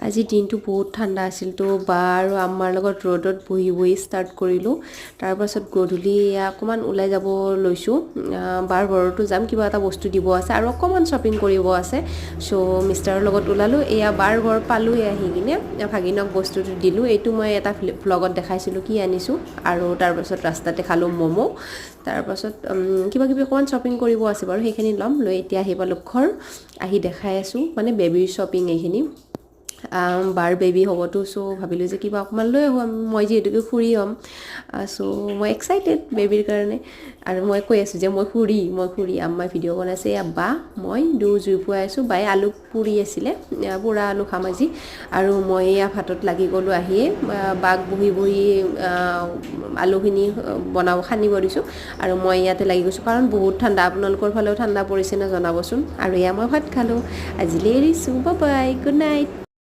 আজি দিনটো বহুত ঠাণ্ডা আছিল, তো বা আৰু আম্মাৰ লগত ৰ'দত বহি বহি ষ্টাৰ্ট কৰিলোঁ। তাৰপাছত গধূলি এয়া অকণমান ওলাই যাব লৈছোঁ। বাৰ ঘৰতো যাম, কিবা এটা বস্তু দিব আছে আৰু অকণমান শ্বপিং কৰিব আছে। চ' মিষ্টাৰৰ লগত ওলালোঁ। এয়া বাৰ ঘৰ পালোঁৱে আহি কিনে ভাগিনক বস্তুটো দিলোঁ। এইটো মই এটা ভ্লগত দেখাইছিলোঁ কি আনিছোঁ। আৰু তাৰপাছত ৰাস্তাতে খালোঁ ম'ম'। তাৰপাছত কিবা কিবি অকণমান শ্বপিং কৰিব আছে বাৰু, সেইখিনি ল'ম লৈ এতিয়া আহি পালোঁ ঘৰ। আহি দেখাই আছোঁ মানে বেবীৰ শ্বপিং এইখিনি। বাৰ বেবী হ'বতো, চ' ভাবিলোঁ যে কিবা অকণমান লৈ আহোঁ। মই যিহেতুকে খুৰী হ'ম, চ' মই এক্সাইটেড বেবীৰ কাৰণে। আৰু মই কৈ আছোঁ যে মই খুৰী, মই খুৰী। আম্মাই ভিডিঅ' বনাইছে। এয়া বা মই দুয়ো জুই পুৱাই আছোঁ। বায়ে আলু পুৰি আছিলে, পোৰা আলু খাম আজি। আৰু মই এয়া ভাতত লাগি গ'লোঁ আহিয়ে। বাক বহি বহি আলুখিনি বনাব সানিব দিছোঁ আৰু মই ইয়াতে লাগি গৈছোঁ, কাৰণ বহুত ঠাণ্ডা। আপোনালোকৰ ফালেও ঠাণ্ডা পৰিছে নে জনাবচোন। আৰু এয়া মই ভাত খালোঁ। আজিলৈ এৰিছোঁ, বাই, গুড নাইট।